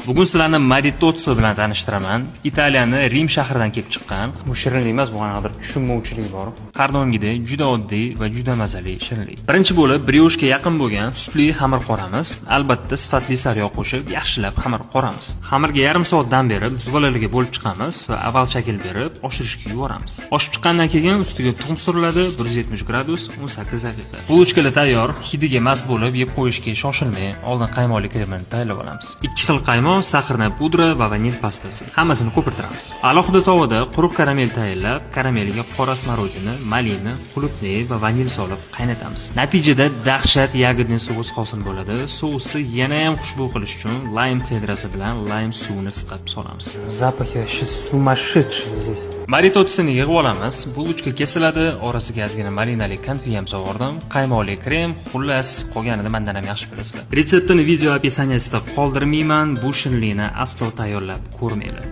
Bugun sizlarni maritozzo bilan tanishtiraman. Italiyani Rim shahridan kelib chiqqan. Bu shirinlik emas, bu qanaqadir tushunmovchilik bor. Har doimgidek juda oddiy va juda mazali shirinlik. Birinchi bo'lib brioshga yaqin bo'lgan sutli xamir qoramiz. Albatta, sifatli sariyog' qo'shib, yaxshilab xamir qoramiz. Xamirga yarim soat dam berib, zuvalalarga bo'lib chiqamiz va oval shakl berib, oshirishga yuboramiz. Oshib chiqqandan keyin ustiga tuxum suriladi, 170 gradus, 18 daqiqa. Булочка lar tayyor, hidiga mast bo'lib yeb qo'yishga shoshilmay, oldin qaymoqli kremini tayyorlab olamiz. Ikki xil qaymoq, сахарная pudra va vanil pastasi. Hammasini ko'pirtiramiz. Alohida tovada quruq karamel tayyorlab, karameliga qora смородина, malina, qulupnay va vanil solib qaynatamiz. Natijada dahshat ягодный sous hosil bo'ladi. Sousni yana ham xushbo'y qilish uchun lime sedrasi bilan lime suvini siqib solamiz. Запахи вообще сумасшедшие здесь. Maritotsini yig'ib olamiz. Булочка kesiladi, orasiga ozgina malinali konfi ham solvordim. Qaymoqli krem, xullas, qolganini mandan ham yaxshi bilasizlar. Retseptini video описание sida qoldirmayman. Bu shirinlikni aslo tayyorlab ko'rmanglar.